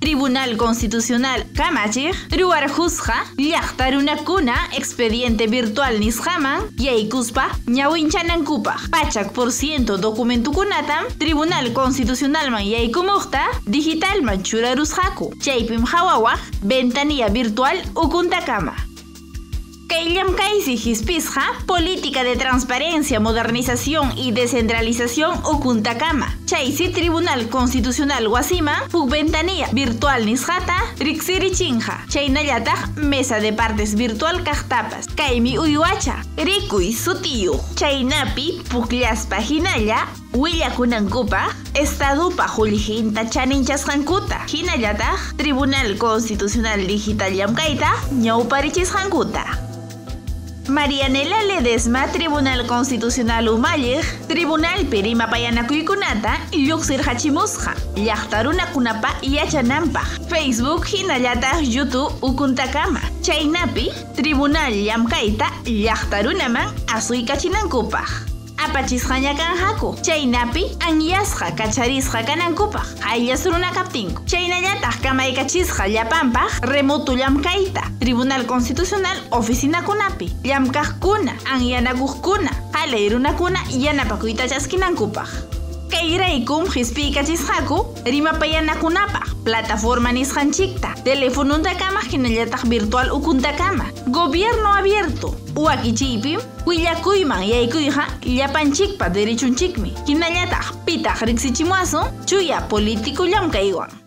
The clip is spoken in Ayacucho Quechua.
Tribunal Constitucional kamachiq ruwarqusqa llaqta runakuna expediente virtual nisqaman yaykuspa ñawinchanankupaq 100% documentukunatam Tribunal Constitucionalman yaykumuqta digitalman churarusqaku. Chaypim hawawaq ventanilla virtual ukuntakama. Kay llamkaysi hispisqa política de transparencia, modernización y descentralización ukuntakama. Chaysi Tribunal Constitucional wasima huk ventanilla virtual nisqata riqsirichinqa. Chaynallataq mesa de partes virtual kaqtapas. Kaymi uywacha rikuy sutiyuq. Chaynapi pukllaspa hinalla willakunankupaq estadupa qullqinta chaninchasqankuta. Hinallataq Tribunal Constitucional Digital llamkayta ñawparichisqankuta. Marianela Ledesma, Tribunal Constitucional umalliq, Tribunalpi rimapayanakuykunata lluqsirqachimusqa llaqta runakunapa yachananpaq Facebook hinallataq YouTube ukuntakama. Chaynapi Tribunal llamkayta llaqta runaman asuykachinankupaq. Apachisqaña kanqaku. Chaynapi anyasqa kacharisqa kanankupaq qayllas runa kaptinku. Chaynallataq kamaykachisqa llapanpaq remoto llamkayta Tribunal Constitucional oficinakunapi llamkaqkuna anyanakuqkuna qalay runakuna yanapakuyta chaskinankupaq. Kayraykum hispiykachisqaku rimapayanakunapaq plataforma nisqanchikta telefonuntakama hinallataq virtual ukuntakama. Gobierno abierto wakichiypim willakuyman yaykuyqa llapanchikpa derechunchikmi hinallataq pitaq riqsichimuwasun chuya político llamkaywan.